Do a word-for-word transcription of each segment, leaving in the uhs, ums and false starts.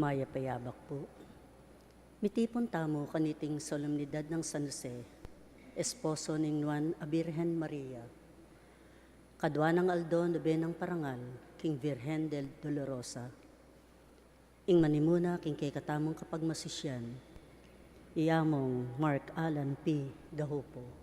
Mayap a yabak pu. Mitipun tamu kaniting solemnidad nang San Jose, esposo ning Nuan a Birhen Maria. Kadua nang aldo nube nang parangal king Virgen del Dolorosa. Ing manimuna king kekatamung kapagmasisian, i Among Mark Alan P. Gahupo.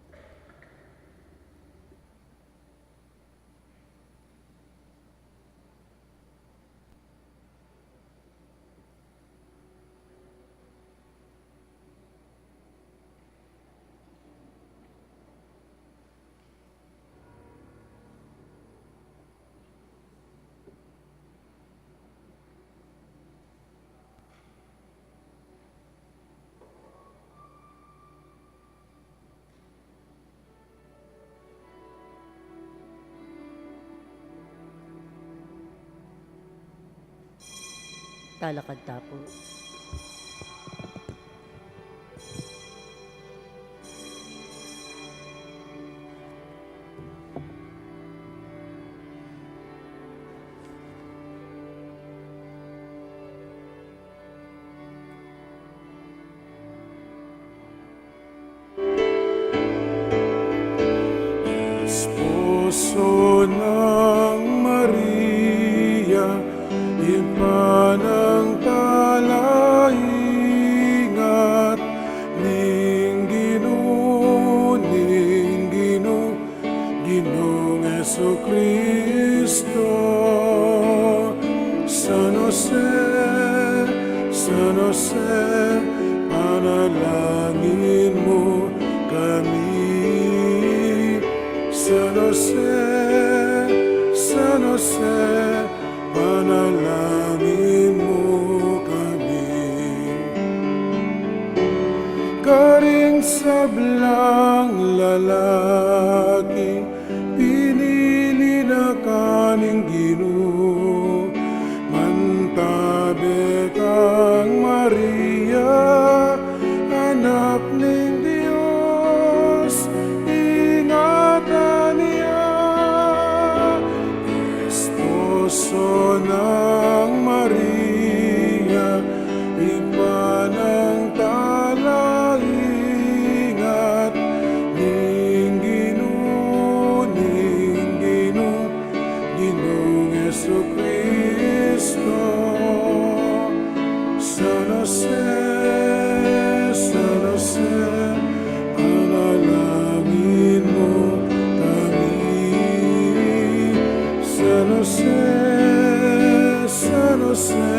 Talakad ta pu. Esposo nang Maria, ipanangtala, ingat ning Ginu, ning Ginu, Ginung Jesucristo. San Jose, San Jose, panalangin mu kami. San Jose, San Jose, panalangin mu kami. Karing sablang lalaki, pinili na ka ning Ginu, mantabe kang Maria, anak ning Dios, ingatan ya. Esposo nang Maria, ipanangtala, ingat ning Ginu, ning Ginu, Ginung Jesucristo. San Jose, San Jose, panalangin mu kami. San Jose, San Jose,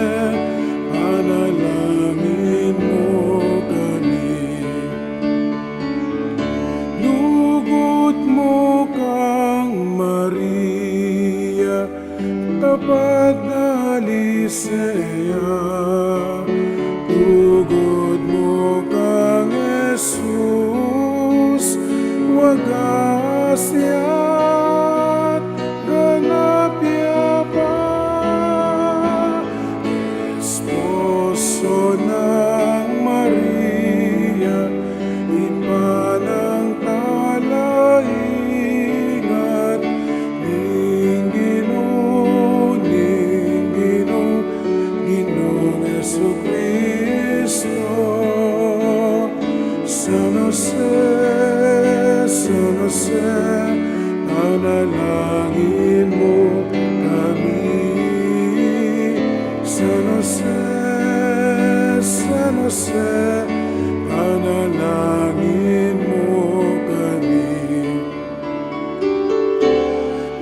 panalangin mu kami. Lugud mu kang Maria, tapat na aliseya, lugud mu kang Jesus, wagas ya't ganap ya pa. Esposo nang Maria, ipanangtala, ingat ning Ginu, ning Ginu, Ginung Jesucristo. San Jose, San Jose, panalangin mu kami. San Jose, San Jose, panalangin mu kami.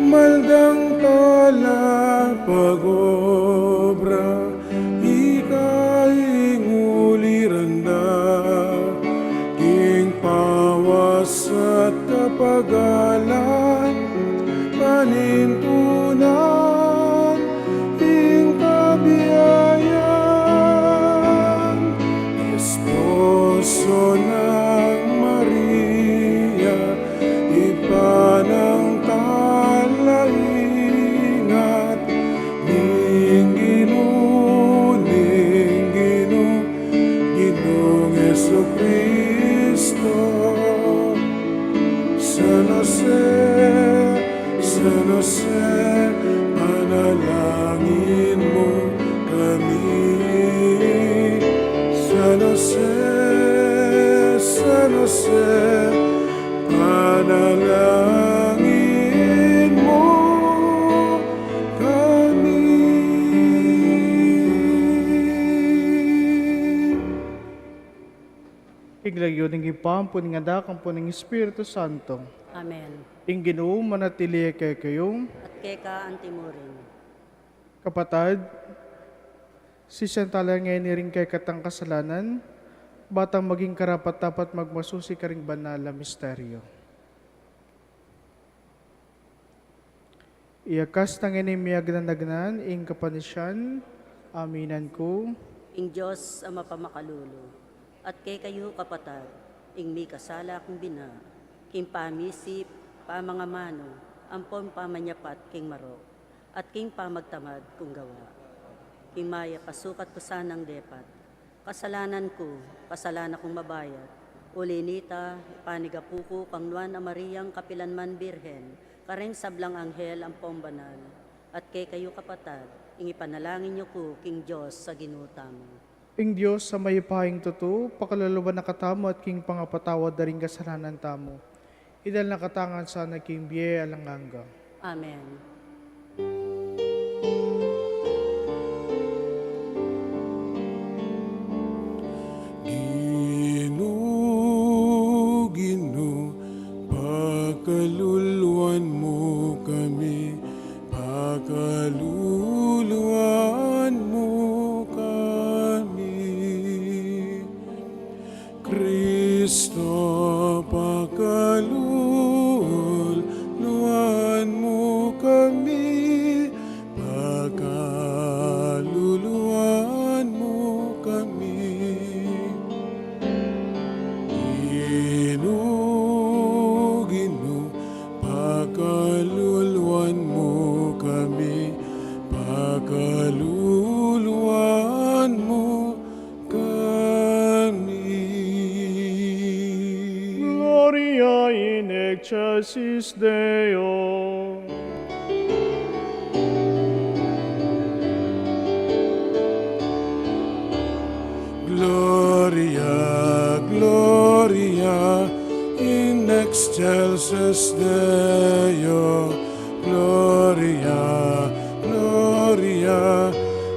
Maldang tala pag-obra, ika ing uliran da, king pawas at kapagalan, panintunan ing kabiayan. Esposo nang Maria, ipanangtala, ingat ning Ginu, ning Ginu, Ginung Jesucristo. San Jose, San Jose, panalangin mu kami. Panalangin mu kami. King lagyu ning Ibpa, ampon ning Anak, ampon ning Espiritu Santo. Amen. Ing Ginu manatili ya kekayu. At keka antimurin. Kapatad, sisian tala ngeni ring kekatang kasalanan, ba tang maging karapat-dapat magmasusi karing banal a misteryo. Iyakas tang ini miyagnanagnan ing kapanisian, aminan ku. Ing Dios a mapamakalulu, at kekayu kapatad, ing mikasala kung bina, king pamisip, pamangamanu, ampon pamanyapat king marok, at king pamagtamad kung gawa. King mayap a sukat ku sanang depat, kasalanan ku, kasalanan kung mabayat. Uli nita, ipanigapu ku kang Nuan a Mariang kapilan man Birhen, karing sablang anghel ampon banal, at kekayu kapatad, ing ipanalangin yu ku king Dios a Ginu tamu. Ing Dios a mayupayang tutu, pakaluluan na katamu at king pangapatawad da ring kasalanan tamu, idala na katamu ngan sana king bie alang angga. Amen. Ginu, Ginu, pakaluluan mu kami, pakaluluan mu kami. Kristo, pakaluluan mu kami, pakaluluan mu kami. Ginu, Ginu, pakaluluan mu kami, pakaluluan mu kami. Gloria in excelsis Deo. Gloria, Gloria in excelsis Deo. Gloria, Gloria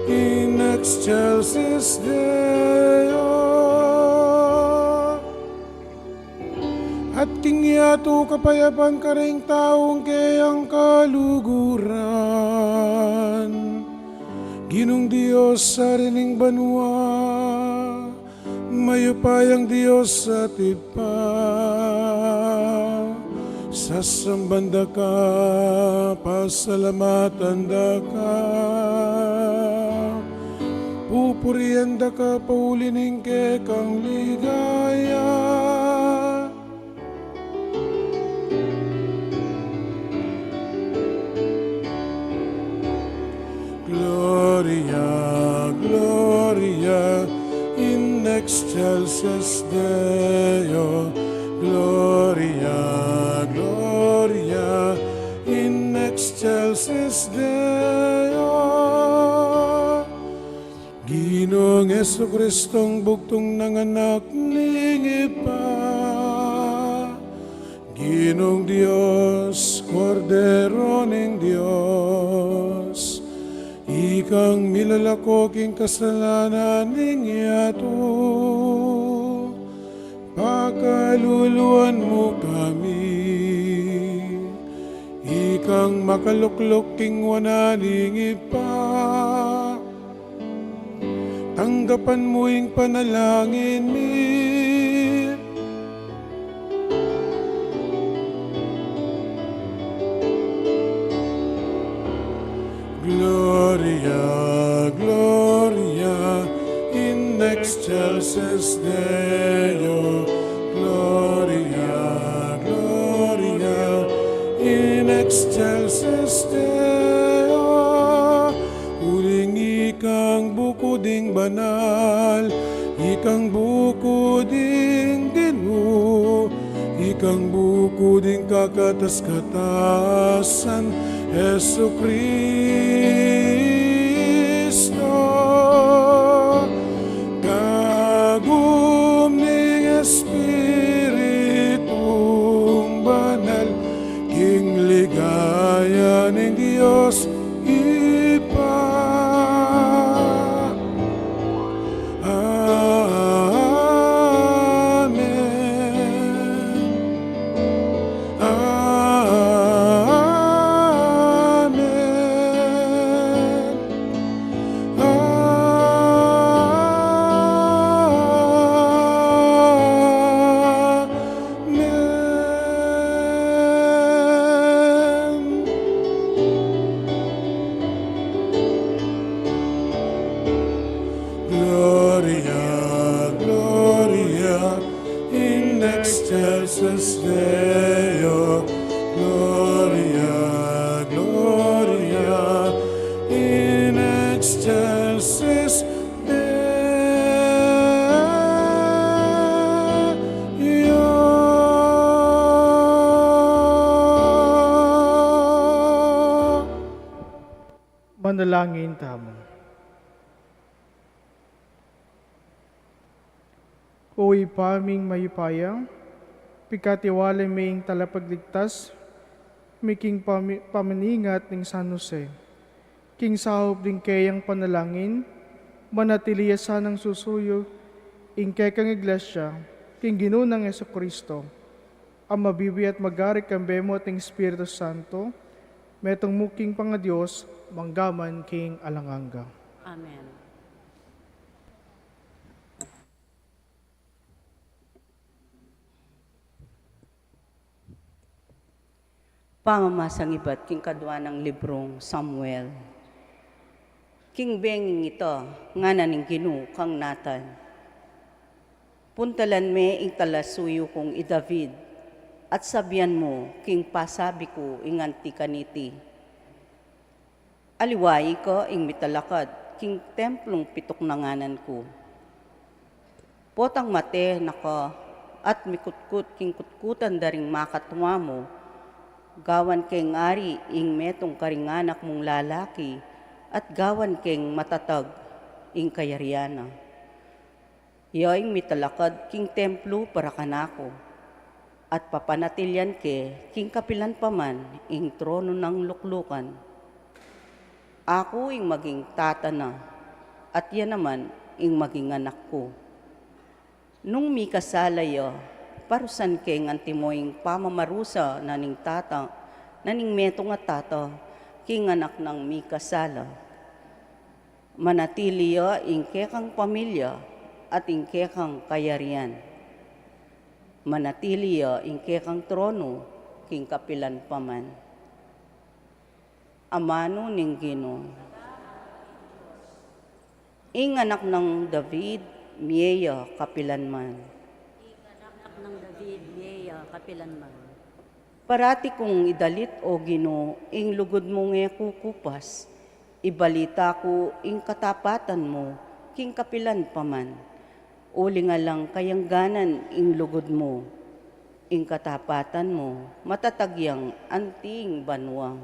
in excelsis Deo. At king yatu kapayapan karing taung keyang kaluguran. Ginung Dios, Ari ning banua, mayupayang Dios at Ibpa, sasamban da ka, pasalamatan da ka, pupurian da ka pauli ning kekang ligaya. Gloria, Gloria in excelsis Deo. Gloria, Gloria in excelsis Deo. Ginung Jesucristong bugtung nang Anak ning Ibpa, Ginung Dios, Kordero ning Dios, ikang milalako king kasalanan ning yatu, pakaluluan mu kami. Ikang makalukluk king wanan ning Ibpa, tanggapan mu ing panalangin mi. Gloria, Gloria in excelsis Deo. Gloria, Gloria in excelsis Deo. Uling ikang buku ding banal, ikang buku ding Ginu, ikang buku ding kakatas-katasan, Jesucristo, kagum ning Espiritu ning Dios Ibpa. Amen. Amen. Amen. Gloria, Gloria in excelsis Deo. Gloria, Gloria in excelsis Deo. Manalangin tamu. O Ibpa ming mayupaya, pikatiwala mi ing talapagligtas mi king pami-, pamaningat ning San Jose. King saup ding keyang panalangin, manatili ya sanang susuyu ing kekang Iglesia king Ginu nang Jesucristo, a mabibie at magari kambe mu at ning Espiritu Santo, metung mu king pangaDios, mangga man king alang angga. Amen. Pamamasang ibat king kadua nang librung Samuel. King benging ita, ngana ning Ginu kang Natan, puntalan me ing talasuyu kung i David, at sabian mu king pasabi ku ing anti kaniti. Aliwa ika ing mitalakad king templung pituknanganan ku. Potang mate na ka at mikutkut king kutkutan da ring makatua mu, gawan keng ari ing metung karing anak mung lalaki, at gawan keng matatag ing kayarian na. Iya ing mitalakad king templo para kanaku, at papanatilian ke king kapilan pa man ing tronu nang luklukan. Aku ing maging tata na, at iya naman ing maging anak ku. Nung mikasala ya, parusan keng antimo ing pamamarusa na ning tata, na ning metung a tata, king anak nang mikasala. Manatili ya ing kekang pamilya at ing kekang kayarian. Manatili ya ing kekang tronu king kapilan pa man. Amanu ning Ginu. Ing anak nang David, mie ya kapilan man. Ing anak nang David, mie ya kapilan man. Parati kung idalit, O Ginu, ing lugud mung e kukupas. Ibalita ku ing katapatan mu king kapilan pa man. Uling alang kayangganan ing lugud mu. Ing katapatan mu matatag yang anting banua.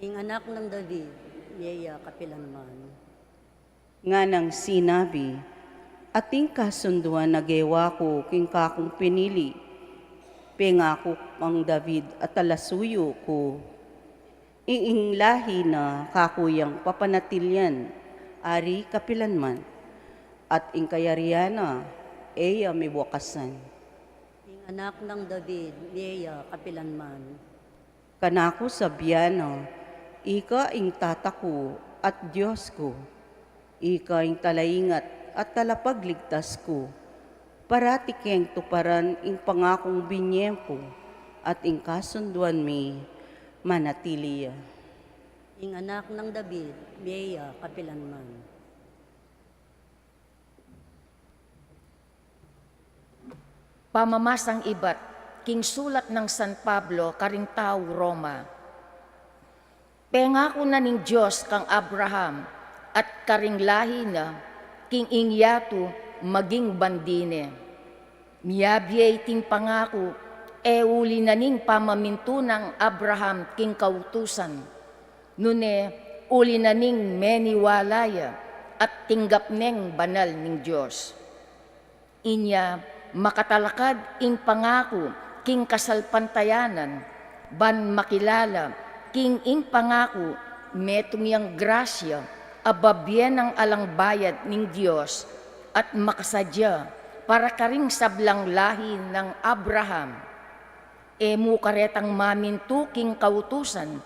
Ing anak nang David, mie ya kapilan man. Nganang sinabi, ating kasunduan a gewa ku king kakung pinili. Pengaku kang David a talasuyu ku. Ing lahi na kaku yang papanatilian, ari kapilan man, at ing kayarian na e ya miwakasan. Ing anak nang David, mie ya kapilan man. Kanaku sabian na, ika ing tata ku at Dios ku, ika ing talaingat at talapagligtas ku. Parati keng tuparan ing pangakung binie ku, at ing kasunduan mi manatili ya. Ing anak nang David, mie ya kapilan man. Pamamasang ibat king sulat nang San Pablo karing tau Roma. Pengaku na ning Dios kang Abraham at karing lahi na king ing yatu maging bandi ne. Miyabie iting pangaku, e uli na ning pamamintu nang Abraham king kautusan, nune uli na ning meniwala ya at tinggap neng banal ning Dios. Inya makatalakad ing pangaku king kasalpantayanan, ban makilala King ing pangaku, metung yang grasya a babie nang alang bayad ning Dios at makasadya para karing sablang lahi nang Abraham. E mu karetang mamintu king kautusan,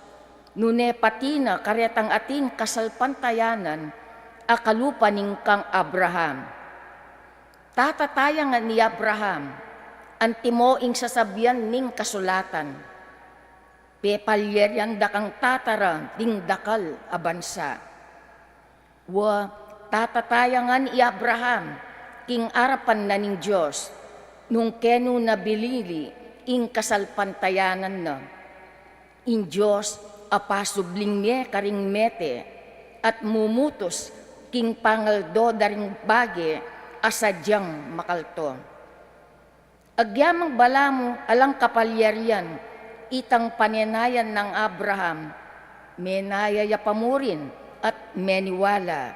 nune pati na karetang ating kasalpantayanan a kalupa ning kang Abraham. Tatatayangan i Abraham, antimo ing sasabian ning kasulatan, pepalyarian da kang tatara ding dakal a bansa. Wa, tatatayangan i Abraham king arapan na ning Dios, nung kenu na binili ing kasalpantayanan na. Ing Dios a pasubling me karing mete at mumutus king pangaldo da ring bage a sadyang makalto. Agyamang balamu alang kapalyarian itang panenayan nang Abraham, menaya ya pa mu rin at meniwala.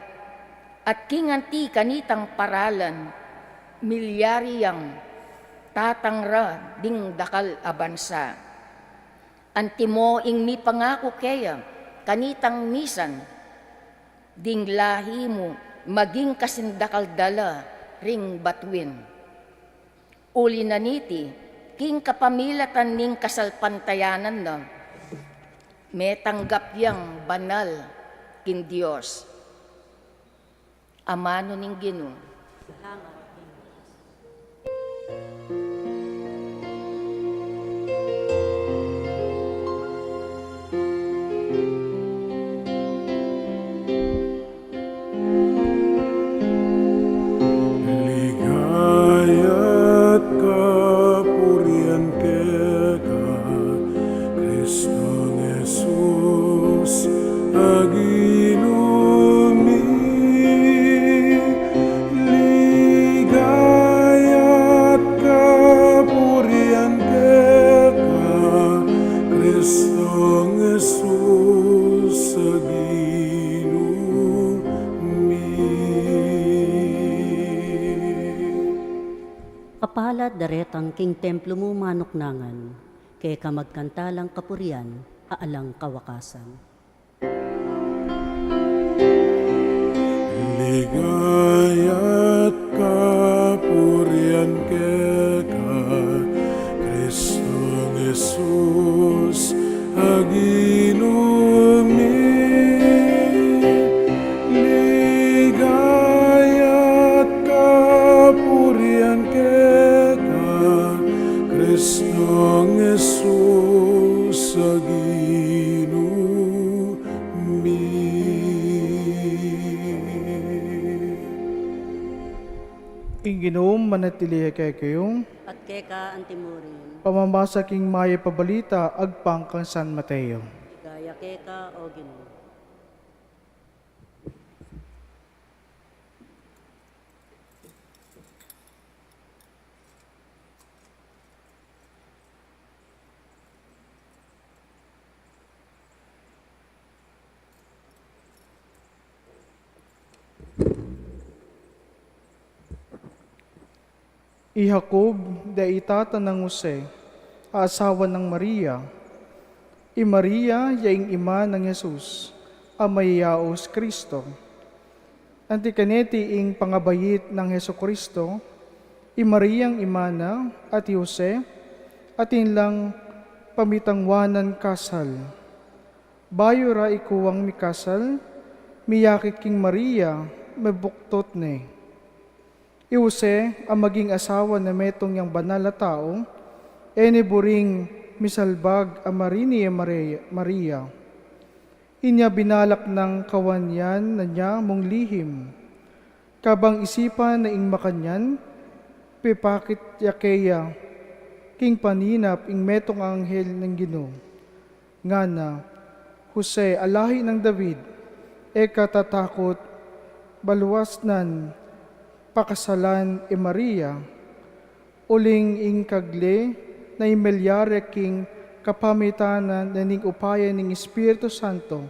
At king anti kanitang paralan, milyari yang tatang ra ding dakal a bansa. Antimo ing mipangaku keya kanitang misan, ding lahi mu maging kasindakal da la ring batuin. Uli na niti, king kapamilatan ning kasalpantayanan na, metanggap yang banal king Dios. Amanu ning Ginu. Salamat. Ligaya't kapurian keka, Kristong Jesus, a Ginu mi. Ligaya't kapurian keka, Kristong Jesus, a Ginu mi. Kapalad daretang king templo mu manuknangan, keka magkantalang kapurian a alang kawakasan. Ligaya't kapurian keka, Kristong Jesus, a Ginu mi. Ligaya't kapurian keka, Kristong Jesus, a Ginu mi. Ing Ginu manatili ya kekayu. At keka antimurin. Pamamasa king mayap a balita agpang kang San Mateo. Ligaya keka, O Ginu. I Jacob, de i tata nang Jose, a asawa nang Maria. I Maria, ya ing ima nang Jesus, a mayayaus Kristo. Anti kaneti ing pangabait nang Jesucristo, i Mariang ima na, at i Jose, atin lang pamitangwanan kasal. Bayu ra ikuang mikasal, miyakit king Maria, mebuktot ne. I Jose, a maging asawa na metung yang banal a tau, e ne buring misalbag a marini i Mari-, Maria. Inya binalak nang kawan yan na nya mung lihim. Kabang isipan na ing makanyan, pepakit ya keya king paninap ing metung a anghel ning Ginu. Ngana, Jose, a lahi nang David, e ka tatakut baluasnan pakasalan i Maria, uling ing kagle na imilyari king kapamitanan na ning upaya ning Espiritu Santo.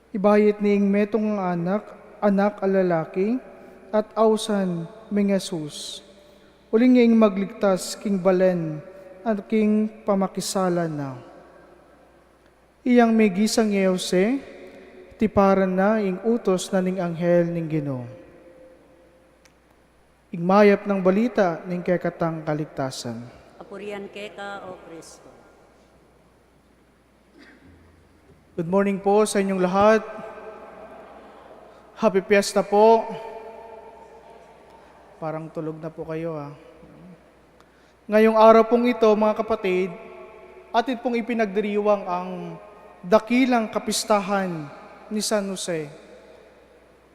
Ibayit ne ing metung a anak, anak a lalaki, at ausan meng Jesus. Uling ing magligtas king balen at king pamakisala na. Iyang migisang i Jose, tiparan na ing utus na ning anghel ning Ginu. Ing mayap nang balita ning kekatang kaligtasan. Kapurian keka, O Kristo. Good morning po sa inyong lahat. Happy Fiesta po. Parang tulog na po kayo, ah. Ngayong araw pong ito, mga kapatid, atin pong ipinagdiriwang ang dakilang kapistahan ni San Jose,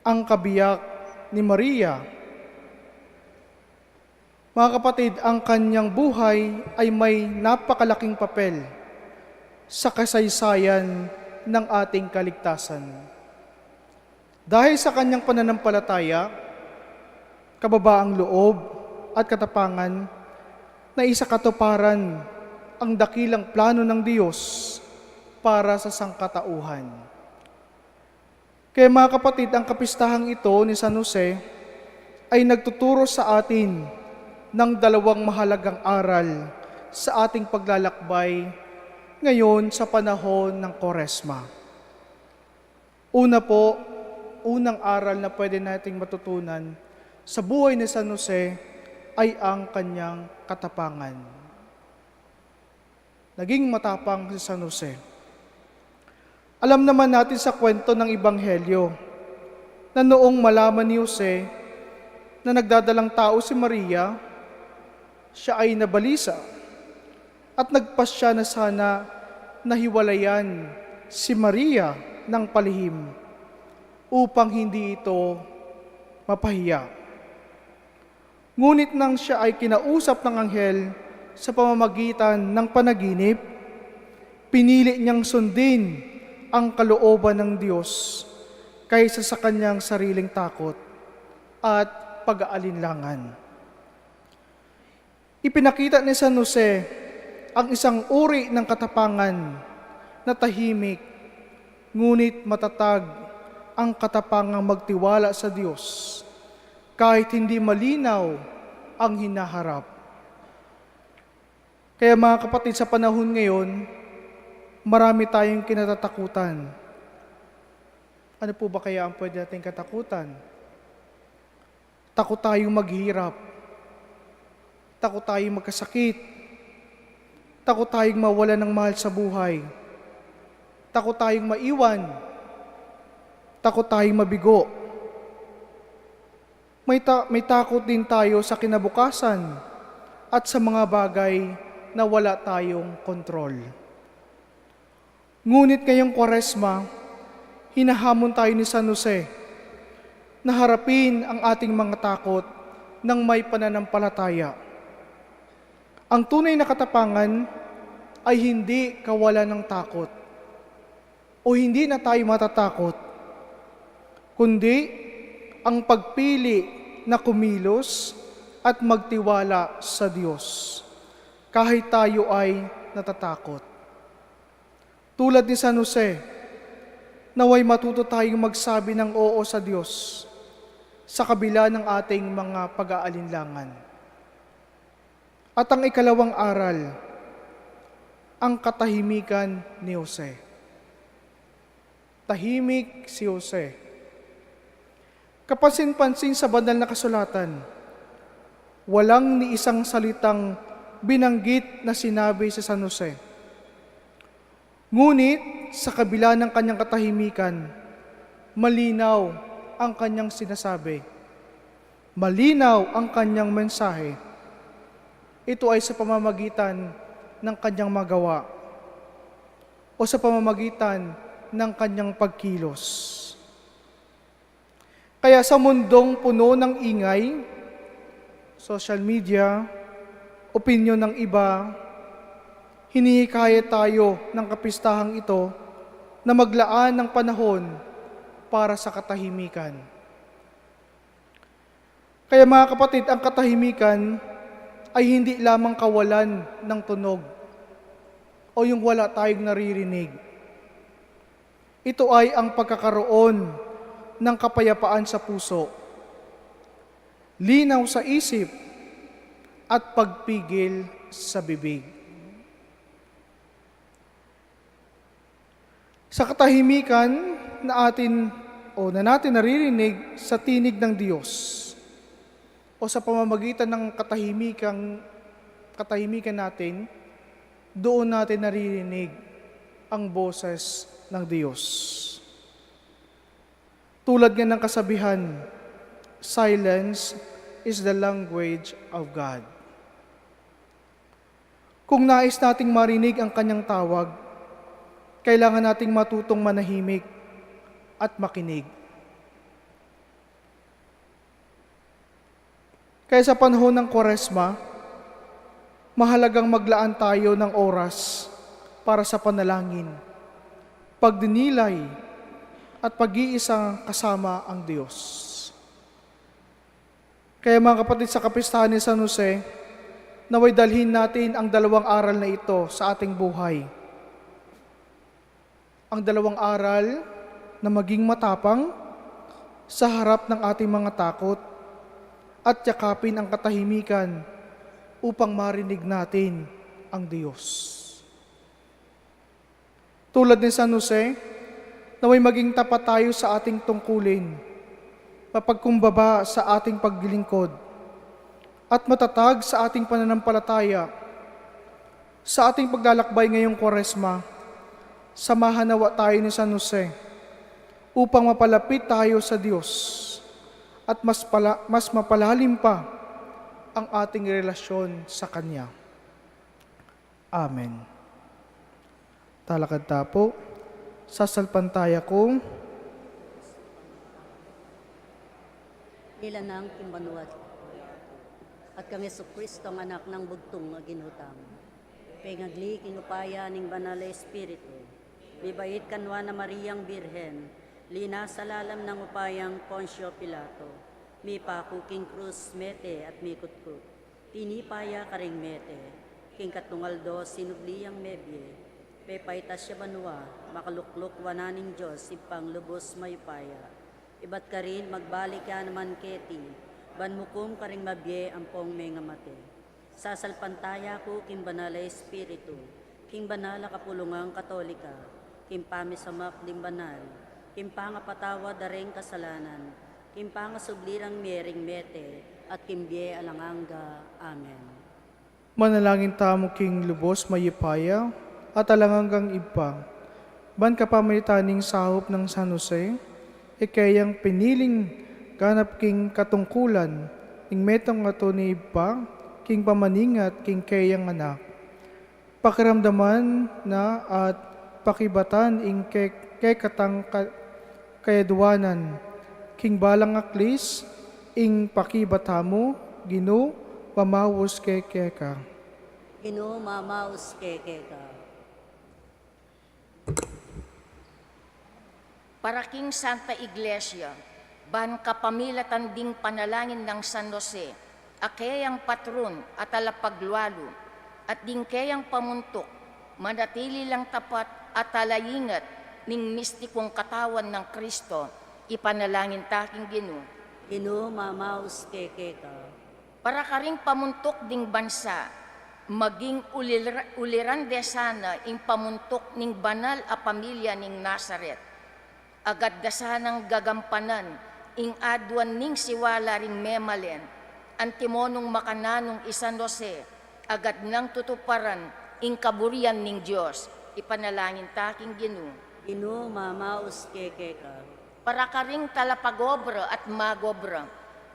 ang kabiyak ni Maria. Mga kapatid, ang kanyang buhay ay may napakalaking papel sa kasaysayan ng ating kaligtasan. Dahil sa kanyang pananampalataya, kababaang loob, at katapangan, naisakatuparan ang dakilang plano ng Diyos para sa sangkatauhan. Kaya, mga kapatid, ang kapistahang ito ni San Jose ay nagtuturo sa atin ng dalawang mahalagang aral sa ating paglalakbay ngayon sa panahon ng Kuaresma. Una po, unang aral na pwede nating matutunan sa buhay ni San Jose ay ang kanyang katapangan. Naging matapang si San Jose. Alam naman natin sa kwento ng Ebanghelyo na noong malaman ni Jose na nagdadalang tao si Maria, siya ay nabalisa at nagpasya na sana na hiwalayan si Maria ng palihim upang hindi ito mapahiya. Ngunit nang siya ay kinausap ng anghel sa pamamagitan ng panaginip, pinili niyang sundin ang kalooban ng Diyos kaysa sa kanyang sariling takot at pag-aalinlangan. Ipinakita ni San Jose ang isang uri ng katapangan na tahimik, ngunit matatag ang katapangang magtiwala sa Diyos kahit hindi malinaw ang hinaharap. Kaya, mga kapatid, sa panahon ngayon, marami tayong kinatatakutan. Ano po ba kaya ang pwede nating katakutan? Takot tayong maghirap. Takot tayong magkasakit. Takot tayong mawalan ng mahal sa buhay. Takot tayong maiwan. Takot tayong mabigo. May ta-, may takot din tayo sa kinabukasan at sa mga bagay na wala tayong kontrol. Ngunit ngayong Kwaresma, hinahamon tayo ni San Jose na harapin ang ating mga takot ng may pananampalataya. Ang tunay na katapangan ay hindi kawalan ng takot o hindi na tayo matatakot, kundi ang pagpili na kumilos at magtiwala sa Diyos kahit tayo ay natatakot. Tulad ni San Jose, nawa'y matuto tayong magsabi ng oo sa Diyos sa kabila ng ating mga pag-aalinlangan. At ang ikalawang aral, ang katahimikan ni Jose. Tahimik si Jose. Kapansin-pansin sa banal na kasulatan, walang ni isang salitang binanggit na sinabi si San Jose. Ngunit, sa kabila ng kanyang katahimikan, malinaw ang kanyang sinasabi. Malinaw ang kanyang mensahe. Ito ay sa pamamagitan ng kanyang mga gawa o sa pamamagitan ng kanyang pagkilos. Kaya sa mundong puno ng ingay, social media, opinyon ng iba, hinihikayat tayo ng kapistahang ito na maglaan ng panahon para sa katahimikan. Kaya, mga kapatid, ang katahimikan ay hindi lamang kawalan ng tunog o yung wala tayong naririnig. Ito ay ang pagkakaroon ng kapayapaan sa puso, linaw sa isip, at pagpigil sa bibig. Sa katahimikan na atin o na natin naririnig sa tinig ng Diyos, o sa pamamagitan ng katahimikan, katahimikan natin, doon natin naririnig ang boses ng Diyos. Tulad nga ng kasabihan, "Silence is the language of God." Kung nais nating marinig ang kanyang tawag, kailangan nating matutong manahimik at makinig. Kaya sa panahon ng Kwaresma, mahalagang maglaan tayo ng oras para sa panalangin, pagdinilay, at pag-iisang kasama ang Diyos. Kaya, mga kapatid, sa kapistahan ni San Jose, naway dalhin natin ang dalawang aral na ito sa ating buhay. Ang dalawang aral na maging matapang sa harap ng ating mga takot at yakapin ang katahimikan upang marinig natin ang Diyos. Tulad ni San Jose, naway maging tapat tayo sa ating tungkulin, mapagkumbaba sa ating paglilingkod, at matatag sa ating pananampalataya. Sa ating paglalakbay ngayong Kwaresma, samahan nawa tayo ni San Jose upang mapalapit tayo sa Diyos at mas pala-, mas mapalalim pa ang ating relasyon sa Kanya. Amen. Talakad ta po. Sasalpantaya ku. King lagyu ning banua at kang Jesucristo, ang Anak nang bugtung a Ginu tamu. Pengagli king upaya ning Banal a Espiritu, mibait kanwa nang Mariang Birhen, linasa lalam ning upayang Poncio Pilato, mipaku king krus, mete at mikutkut. Tinipa ya karing mete, king katlung aldo sinubli yang mebie, pepaitas ya banua, makalukluk wanan ning Dios Ibpang lubus mayupaya. Ibat karin magbalik ya naman keti, ban mukum karing mabie ampong mengamate. Sasalpantaya ku king Banal a Espiritu, king banal a kapulungan Katolika, king pamisamak ding banal, king pangapatawad da ring kasalanan, king pangasubli rang mie ring mete, at king bie alang angga. Amen. Manalangin tamu king lubos mayupaya at alang anggang Ibpa, ban kapamilatan ning saup nang San Jose, e keyang piniling ganap king katungkulan ning metung a tune Ibpa, king pamaningat king keyang Anak. Pakiramdaman na at pakibatan ing ke-, kekatang ka-, kayadwanan, king balang aklis, ing pakibatan mu, Ginu, mamaus ke keka. Ginu, mamaus ke keka. Para king Santa Iglesia, ban kapamilatan ding panalangin nang San Jose, a keyang patron at talapaglualu, at ding keyang pamuntuk, manatili lang tapat at talaingat ning mistikung katawan nang Kristo, ipanalangin ta king Ginu. Ginu, mamaus ke keka. Para karing pamuntuk ding bansa, maging ulira-, uliran de sana ing pamuntuk ning banal a pamilya ning Nazaret. Agad da sanang gagampanan ing aduan ning siwala ring memalen, antimo nung makananung i San Jose, agad nang tutuparan ing kaburian ning Dios, ipanalangin ta king Ginu. Ginu, mamaus ke keka. Para karing talapagobra at magobra,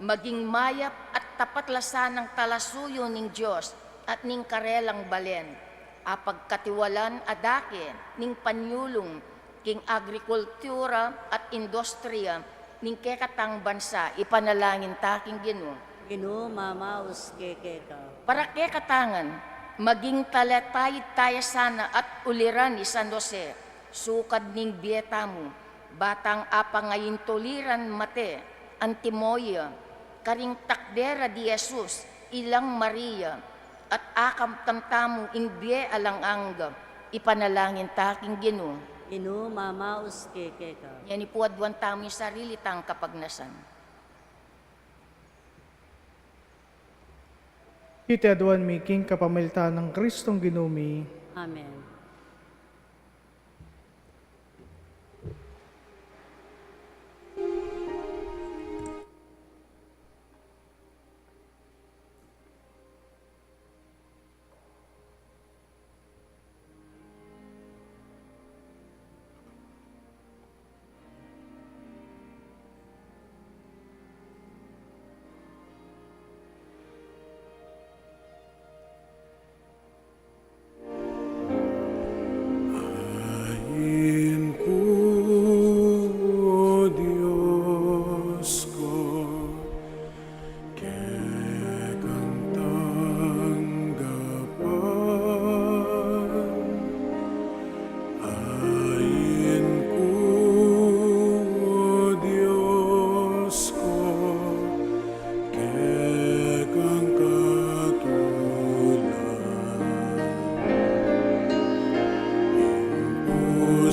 maging mayap at tapat la sanang talasuyu ning Dios at ning karelang balen, apagkatiwalan a dake ning panyulung king agrikultura at industriya ning kekatang bansa, ipanalangin ta king Ginu. Ginu, mamaus ke keka. Para kekatangan, maging talataid taya sana at uliran i San Jose, sukad ning bie tamu, batang apangayintuliran mate, antimo ya, karing takdera di Jesus, ilang Maria, at akamtan tamu ing bie alang angga, ipanalangin ta king Ginu. Ginu, mamaus ke keka. Ngeni pu aduan tamu ing sarili tang kapagnasan. Iti aduan mi king kapamilatan nang Kristong Ginu mi. Amen.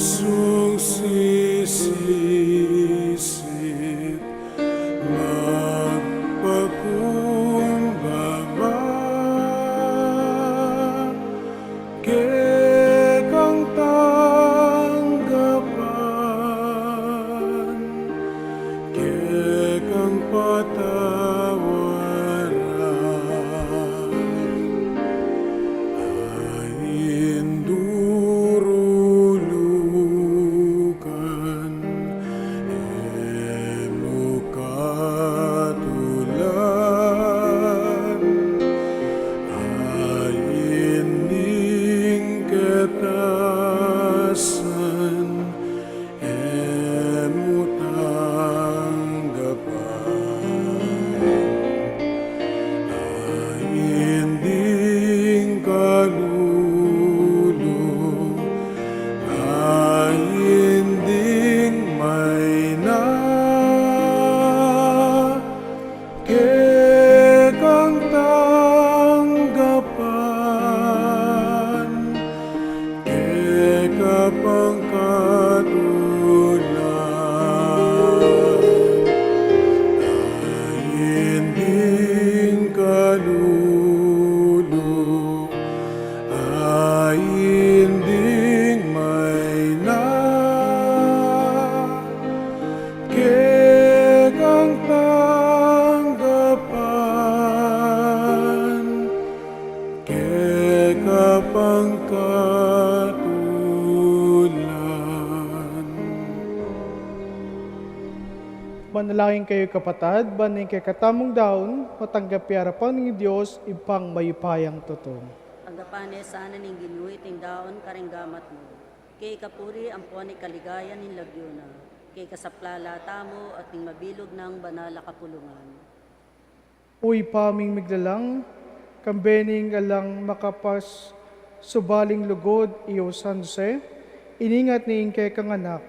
Sung sisisit magpakumbaba kekang tanggapan, kekang patawaran, a indurulukan, e mu katulan, a inding ketasan, e mu tanggapan, a inding kalulu, a inding maina, kekang tanggapan, keka pang katulan, a inding kalulu, a inding maina, kekang tanggapan, keka pang katulan. Manalangin kayu, kapatad, ban ing kekatamung daun matanggap ya arapan ning Dios, Ibpang mayupayang tutu. Tanggapan na sana ning Ginu iting daun karing gamat mu, king ikapuri ampon ikaligayan ning lagyu na, king ikasaplala tamu at ning mabilug nang banal a kapulungan. O Ibpa ming miglalang, kambe ning alang makapasubaling lugud, i San Jose, iningat ne ing kekang anak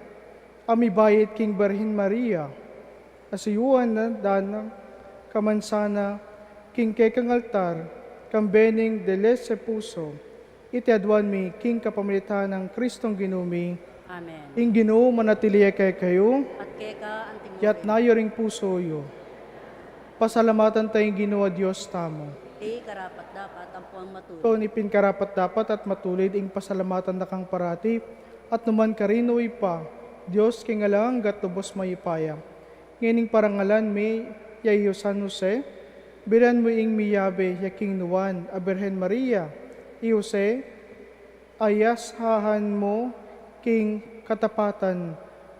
a mibait king Birhen Maria, a suyuan na da na kaman sana king kekang altar, kambe ning delese pusu, iti aduan mi king kapamilatan nang Kristong Ginu mi. Amen. Ing Ginu manatili ya kekayu. At keka anting. Iyatas yu ring pusu yu. Pasalamatan ta ing Ginu a Dios tamu. Iti karapat-dapat ampon matulid. Tune pin karapat-dapat at matulid ing pasalamatan da kang parati at nukarin man, o Ibpa, Dios king alang angga at lubos mayupaya. Ngening parangalan mi ya i San Jose, bilan mu ing miyabe ya king nuan a Birhen Maria. I Jose, ayasahan mu king katapatan,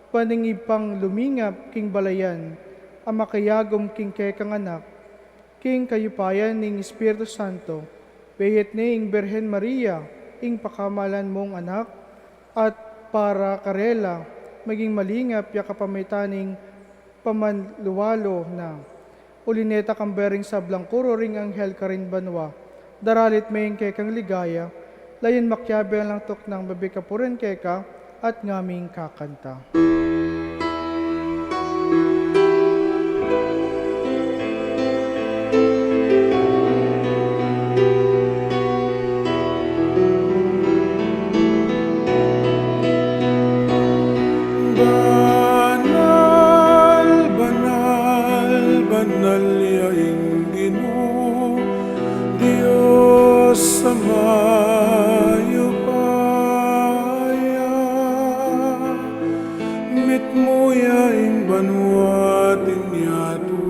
ban ing ibpang lumingap king balayan a makayagum king kekang anak, king kayupayan ning Espiritu Santo. Beyet ne ing Birhen Maria ing pakamalan mung anak, at para karela maging malingap ya kapamilatan ning pamanlualu na. Uli neta, kambe ring sablang kuru ring anghel karin banua, daralit me ing kekang ligaya, layun makiabe lang tuknang bibie kapurian keka at ngaming kakanta. Banal, banal, banal ya ing Ginu, Dios a mayupaya. Mitmu ya ing banua at ing yatu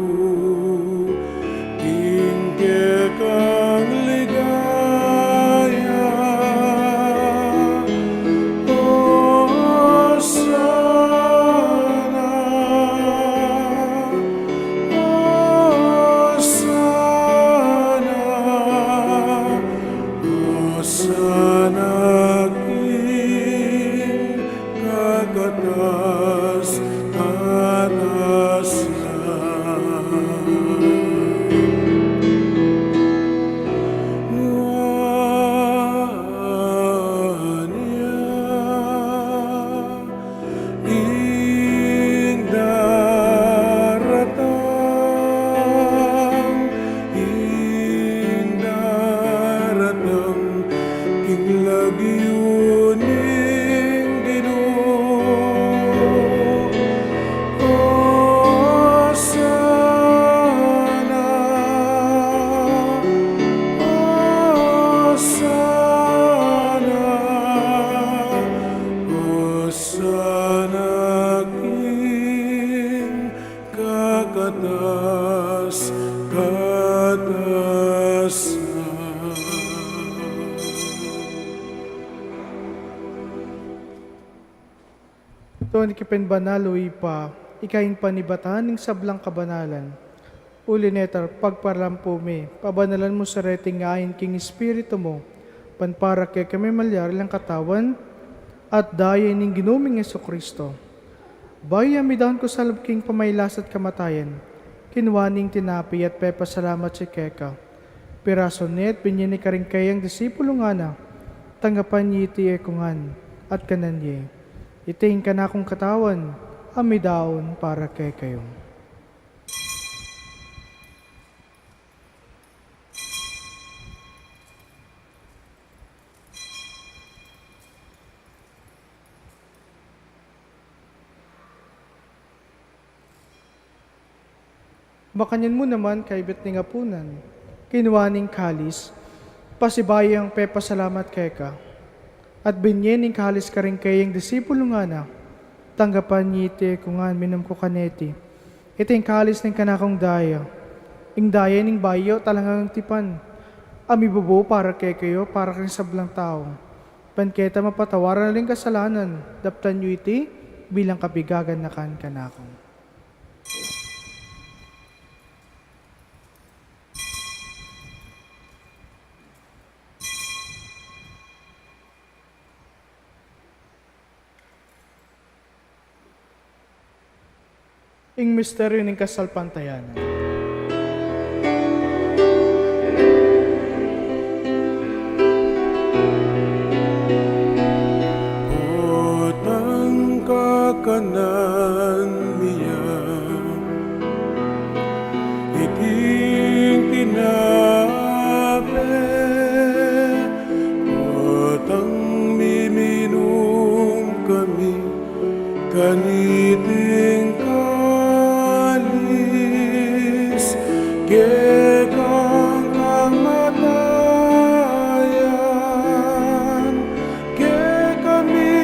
king kekang ligaya. Hosana, Hosana, Hosana king kakatas-katas na. Nuan ya ing daratang, ing daratang king lagyu ning Ginu. Katas, katas. Toni ka pin banal, o Ibpa, ika ing panibatan ning sablang kabanalan. Uli neta, pagparalan pu mi, pabanalan mu sa reting ain king Espiritu mu, ban para kekami malyari lang katawan at daya ning Ginu ming Jesucristo. Bayu ya midaun ku sa lub king pamailas at kamatayan, kinua ne ing tinape at pepasalamat ya keka. Pirasu ne at binye ne karing kayang disipulu, ngana, tanggapan ye iti e ku ngan at kanan ye. Iti ing kanakung katawan a midaun para kekayu. Makanyan mu naman, kaybat ning apunan, kinua ne ing kalis, pasibayu yang pepasalamat keka, at binye ne ing kalis karing kayang disipulu, ngana, tanggapan ye iti e ku ngan, minum ko kaniti. Iti ing kalis ning kanakung daya, ing daya ning bayu at alang anggang tipan, a mibubu para kekayu, para karing sablang tau, ban keta mapatawaran la ring kasalanan. Daptan yu iti bilang kapaganakan kanaku. Ing misteryu ning kasalpantayanan. Potang kakanan mi ya iting tinape, potang miminum kami kaniting kalis, kekang kamatayan, kekami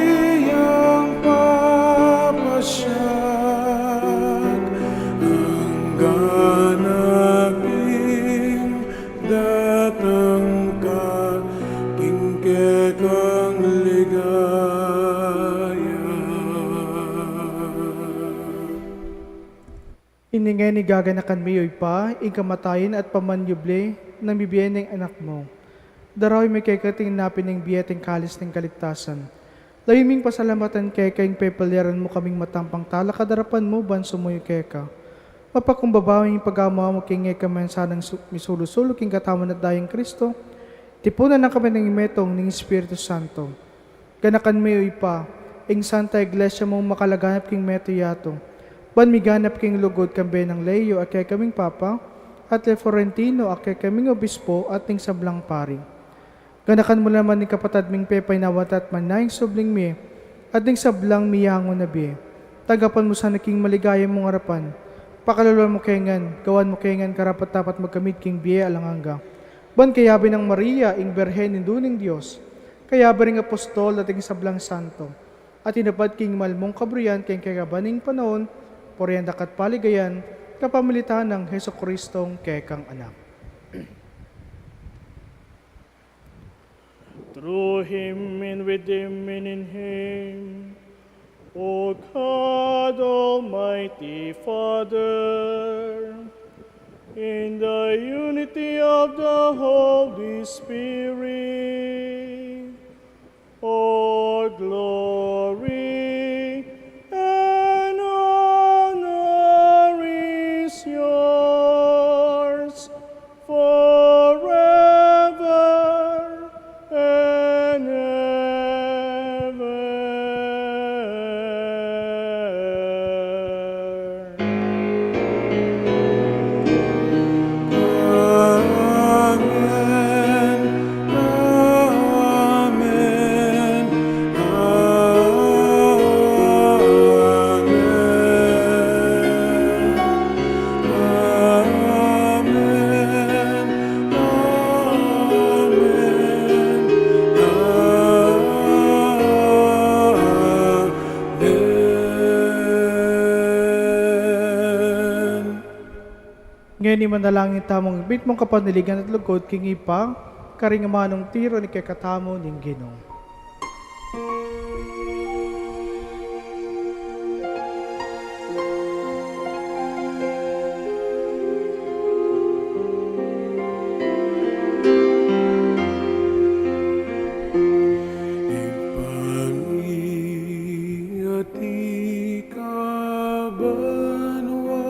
yang papasyag, anggang apin datang ka king kekang ligaya. Ini ngeni gaganakan mi, o Ibpa, ing kamatayan at pamanyubli nang mibie ning Anak mu. Daraun mi keka iting tinape ning bie at ing kalis ning kaligtasan. Layun ming pasalamatan keka ing pepalyaran mu kaming matampang talakad king arapan mu ban sumuyu keka. Mapakumbaba ming pagamu-amu king e kami sanang su-, misulu-sulu king katawan at daya nang Kristo, tipunan na kami ning metung ning Espiritu Santo. Ganakan mu, o Ibpa, ing Santa Iglesia mung makalaganap king metung yatu, ban miganap king lugud kambe nang Leo a kekaming Papa, at i Florentino a kekaming Obispo at ning sablang pari. Ganakan mu naman ing kapatad ming pepainawa at manaing subling mie, at ning sablang miyangu na bie. Tanggapan mu sana king maligaya mung arapan. Pakaluluan mu kami ngan, gawan mu kami ngan karapat-dapat magkamit king bie alang angga. Ban kayabe nang Maria, ing Birhen, Indu ning Dios, kayabe ring apostol at ing sablang santo, a tinupad king mal mung kaburian king kekaban ning panaun, purian da ka at paligayan, kapamilatan nang Jesucristong kekang Anak. Through him, and with him, and in him, O God, Almighty Father, in the unity of the Holy Spirit, all glory and honor is yours forever and ever. Amen. Amen. Ngeni manalangin tamung mitmung kapanaligan at lugud king Ibpa, karing amanung tiru ning kekatamu ning Ginu. Ibpa mi, atiu ka banua,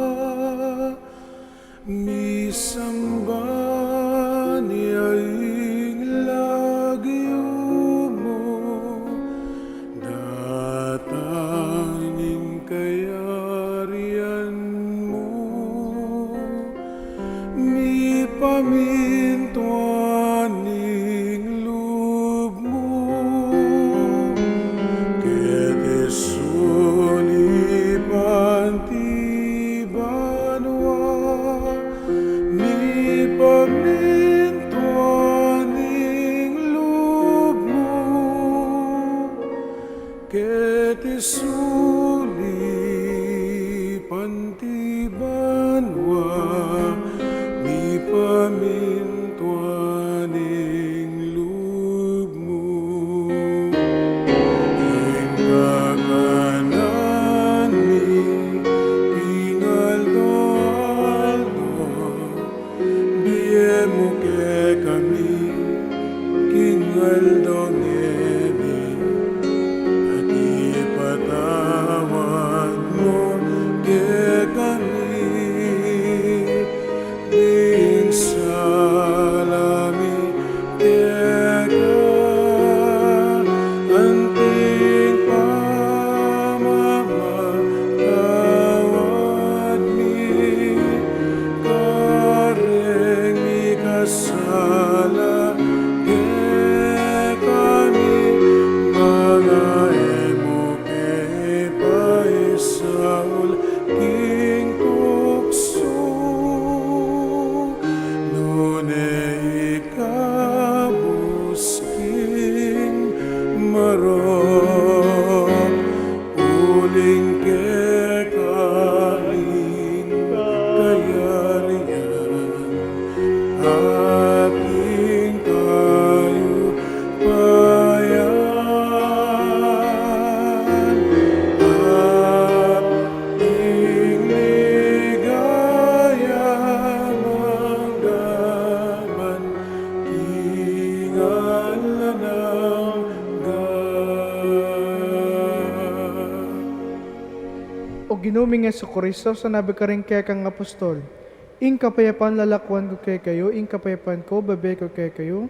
misamban ya ing lagyu mu, datang ing kayarian mu, mipamintuan ing lub mu keti sulip anti banua, mipamintuan ing lub mu keti sulip anti banua, mipamintuan ing lub mu. Ing kakanan mi king aldo-aldo, ibie mu kekami king aldo ngeni, at ipatawad mu kekami ding sala mi keka, anti ing pamamatawad mi kareng mikasala kekami, manga e mu ke paisaul king tuksu, nune ikabus king marok, uling keka ing kayarian, at ing kayupayan, at ing ligaya mangga man king alang angga. O Ginu ming Jesucristo, sinabi mu karing kekang apostol, ing kapayapan lalakuan ku kekayu, ing kapayapan ku bibie ku kekayu.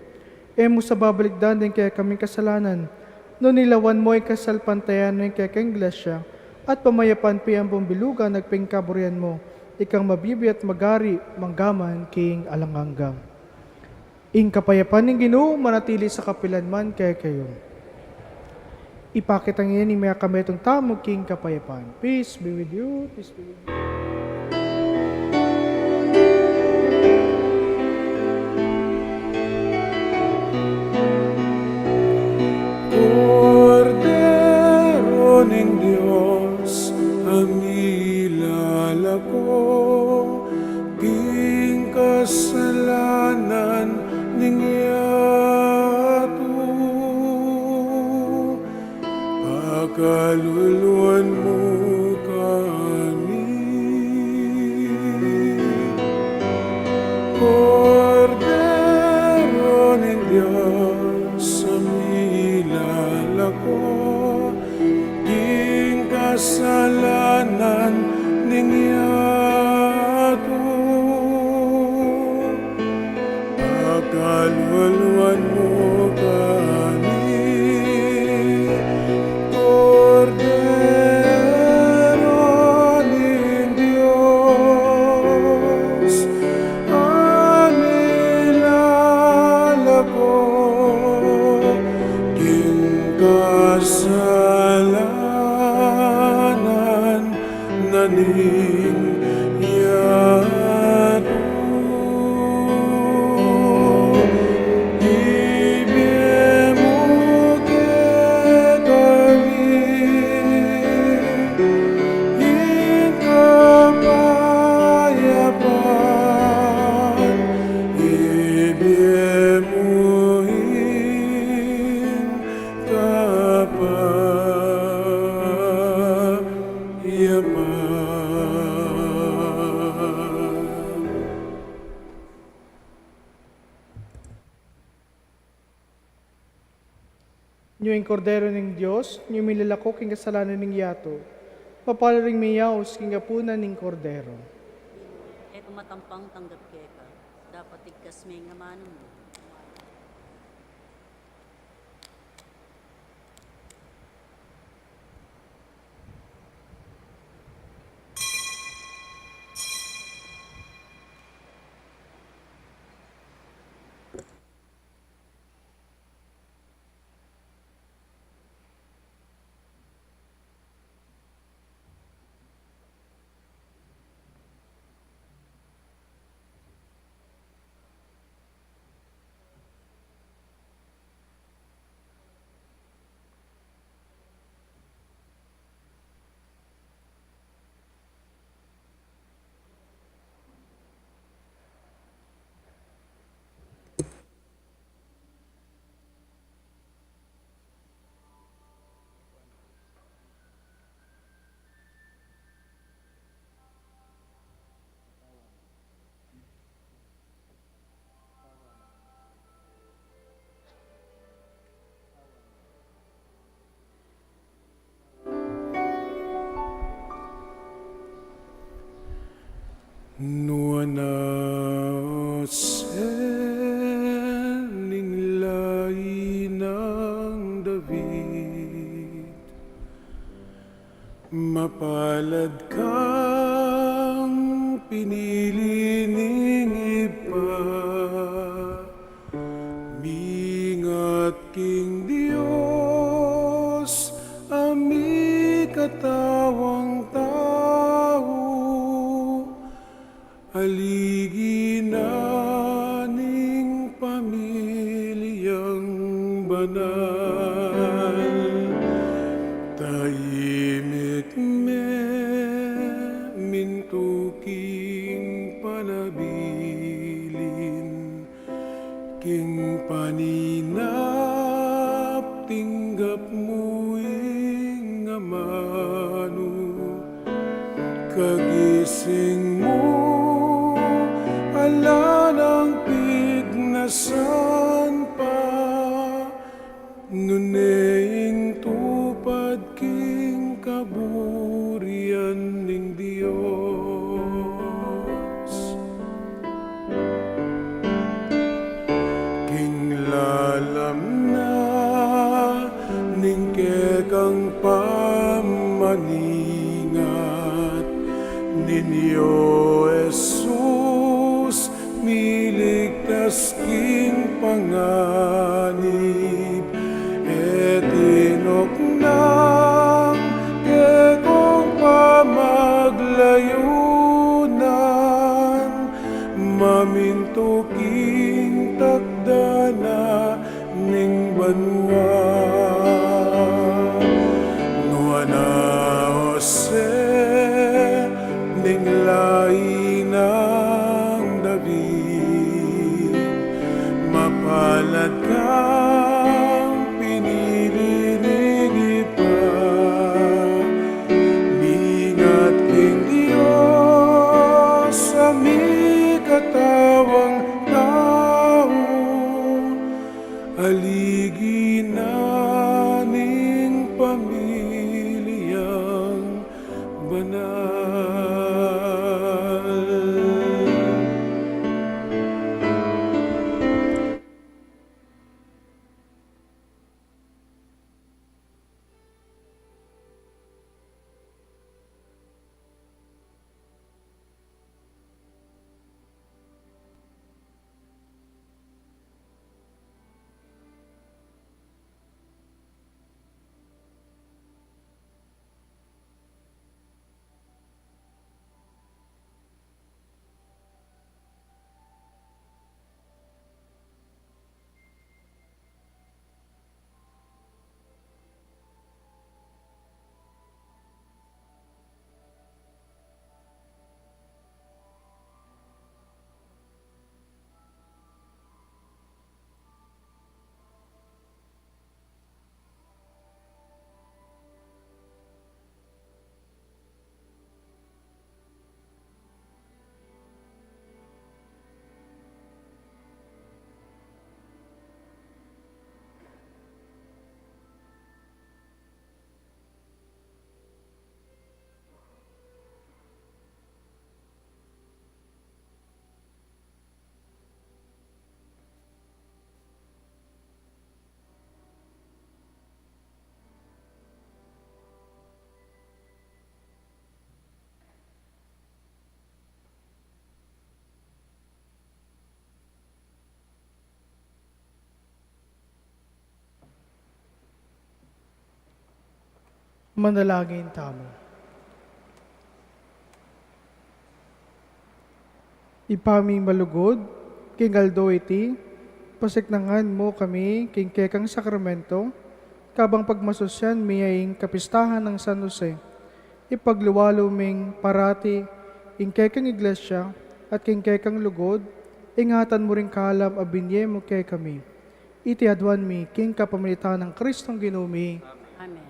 E mu sa babalikdan ding kekaming kasalanan, nune lawan mu ing kasalpantayanan ning kekang Iglesia, at pamayapan pin ampong bilugan agpang king kaburian mu, ikang mabibie at magari mangga man king alang angga. Ing kapayapan ning Ginu manatili sa kapilan man kekayu. Ipakit ing ini, makametung tamu king kapayapan. Peace be with you. Peace be with you. Kordero ning Dios, a milalako king kasalanan ning yatu, pakaluluan mu kami. Kordero ning Dios, a milalako king kasalanan ning yatu, pakaluluan mu kami. Kordero ning Dios, a milalako king kasalanan na ning yatu, ibie mu kekami ing kapayapan. Ing Kordero ning Dios, ing milalako king kasalanan ning yatu. Mapalad ding miyaus king apunan ning Kordero. E ku matampang tanggap keka, dapot igkas me ing amanu mu. Nuan a Jose, ning lahi nang David, mapalad kang pinili ning Ibpa, mingat king Dios a mikatawang tau, aligi na ning pamilyang banal. Taimik me mintu king panabilin, king paninap tinggap mu ing amanu. Kagising mu ala nang pignasan pa, nune ing tupad king kaburian ning Dios. King lalam na ning kekang pamaningat, ning Jesus miligtas king panganib, e tinuknang kekong pamaglayunan, mamintu king takda na ning banua. Nuan a Jose, ning lahi nang David, mapalad kang pinili ning Manalangin tamu. Ibpa ming malugud, king aldo iti, pasiknangan mu kami king kekang sakramento, kabang pagmasusyan mi ing kapistahan nang San Jose. Ipagluwalu ming parati ing kekang iglesia at king kekang lugud, ingatan mu ring kalam a binie mu kekami. Iti aduan mi king kapamilatan nang Kristong Ginu mi. Amen.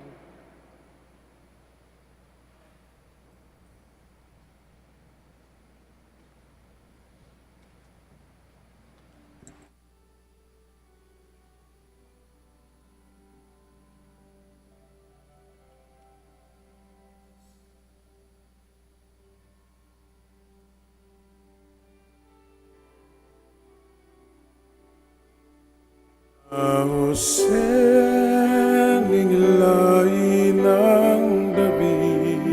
Jose, ning lainang David,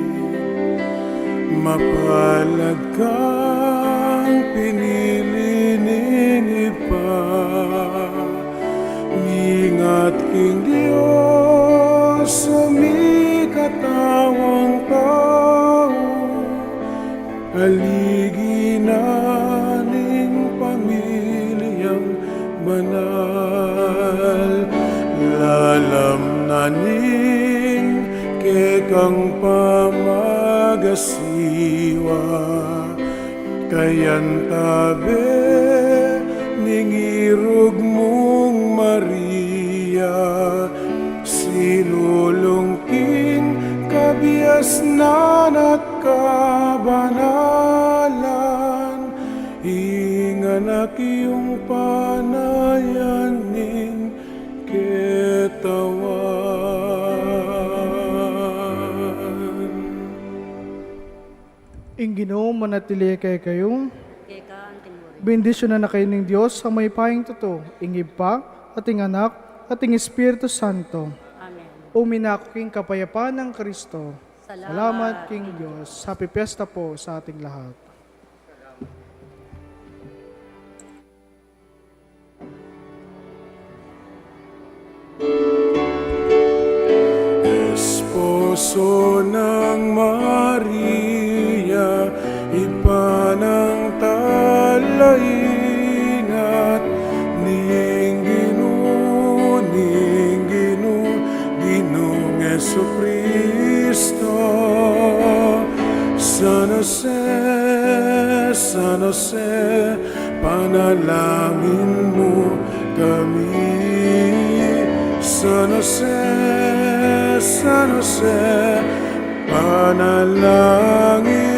mapalad kang pinili ning Ibpa. Mingat king Dios a mikatawang tau, aligi na ning pamilyang banal, lalam na ning kekang pamagasiwa, kayantabe ning irug mung Maria, sinulung king kabiasnan at kabanalan, ing Anak yung panayan ning ketawan. Ing Ginu manatili kekayu. Keka anti mu rin. Bendisyunan na kayu ning Dios a mayupayang tutu, ing Ibpa, at ing Anak, at ing Espiritu Santo. Amen. Uminak king kapayapan nang Kristo. Salamat king Dios. Happy Fiesta po sa ating lahat. Esposo nang Maria, Ibpa nang talaingat ning Ginu, ning Ginu, Ginung Jesucristo. San Jose, San Jose, panalangin mu kami. San Jose, San Jose, panalangin